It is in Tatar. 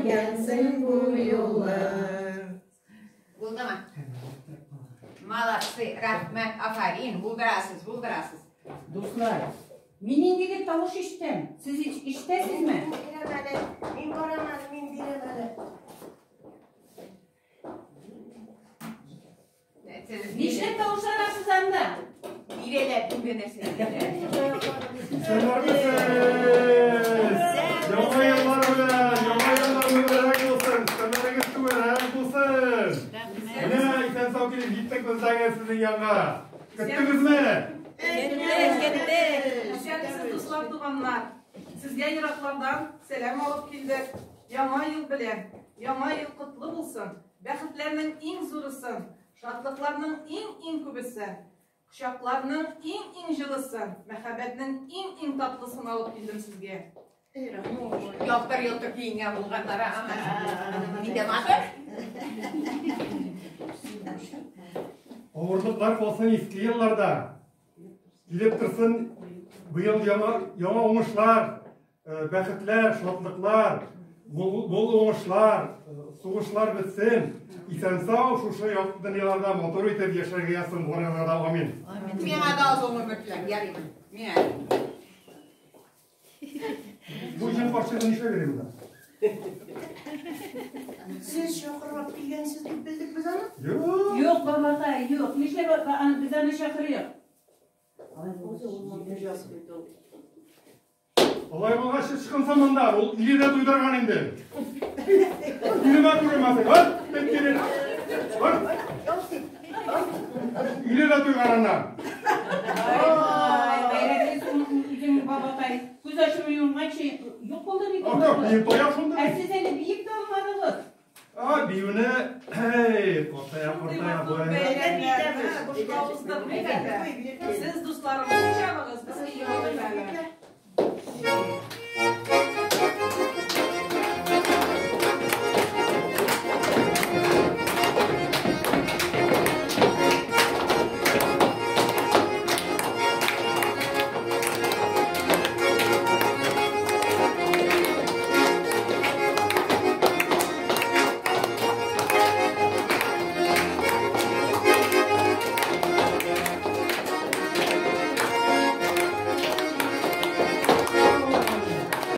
Gelsin бу юлы. Булдымы? Молодцы, рәхмәт, афәрин, булдырасыз, булдырасыз. Дуслар, мин ниндидер тавыш ишетәм. Сез ишетәсезме? Мин бирәм әле, мин барам әле, мин бирәм әле. Нишләп тавышланасыз анда? Бирәләр, кемгә нәрсә бирәләр. Исәннәрмесез! Яңа еллар белән, яңа еллар мөбарәк булсын, өстәлләрегез түгәрәк булсын. Менә исән-сау килеп җиттек без дә сезнең янга. Көттегезме? Кеттек, кеттек. Исәнмесез, дуслар, туганнар. Сезгә ераклардан сәлам алып килдек. Яңа ел белән. Яңа ел котлы булсын. Бәхетләрнең иң зурысын, шатлыкларның иң-иң күбесен, кочакларның иң-иң җылысын, мәхәббәтнең иң-иң татлысын алып килдем сезгә. Ялтыр-йолтыр киенгән булганнар. Нидә матур? Авырлыклар калсын иске елларда. Килеп торсын быел яңа яңа уңышлар, бәхетләр, шатлыклар, мул уңышлар, сугышлар бетсен. Исән-сау шушы якты дөньяларда матур итеп яшәргә язсын барыгызга да. Амин. Миңа да озын гомер теләп, ярыймы? Миңа. Бу җен карчыгы нишләп йөри монда? Сез чакырып алып килгәнсез дип белдек без аны. Юк. Юк, бабакай, юк. Нишләп без аны чакырыйк? Алай булгач, чыкынса монда, ул иле дә туйдырган инде. Илемә күренмәсен, ат, кирәк. Ат. Иле дә туйган аннан. Ай, гайрәтле үзең, бабакай. Күз ачып йомганчы юк булды бит. Ата, бием таяк шунда Ә бит. сез әле биеп тә алмадыгыз. А, биюне, эй, картая, картая, Матур бай. бәйрәмнәрне бушка уздырмыйк әле. Сез дусларыбыз чабыгыз, без